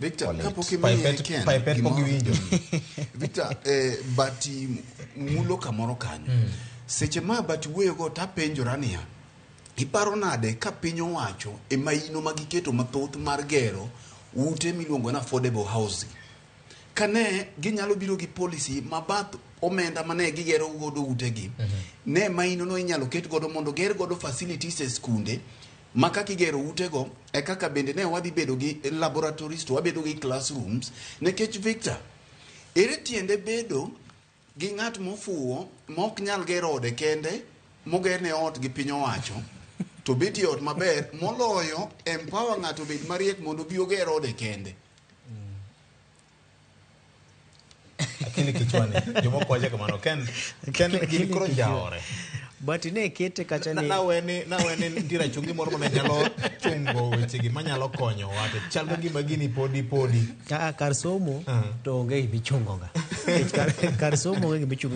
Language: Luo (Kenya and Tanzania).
Victor, Olit. kapok imiye Pipet- Ken pipet pok gimoro- giwinjo. Victor, Bati mulo kamoro kanyo. Seche ma Bati wuoyogo tapenjora niya, iparo nade ka piny owacho e maino ma giketo mathoth mar gero ute miluongo ni affordable housing? Kane ginyalo biro gi policy ma bath omenda mane gigero godo utegi, ne maino no inyalo ket godo mondo ger godo facilities e skunde ma kaka igero utego e kaka bende ne wadhi bedo gi laboratories to wabedo gi classrooms. Nikech Victor, ere tiende bedo gi ng'at mofuwo ma ok nyal gero ode kende, mogerne ot gi piny owacho to betie ot maber, moloyo empower ng'ato obed mariek mondo obi oger ode kende? Akili kichwani jomoko wacho kamano. Ken gini koro njawore. But ne kete kacha ni Naweni nitie rachungi moro mane nyalo chungo wechegi manyalo konyowa, to chal ka gima gini podi. Kar somo to onge gimichungo ga. Nikech kar somo onge gimichungo.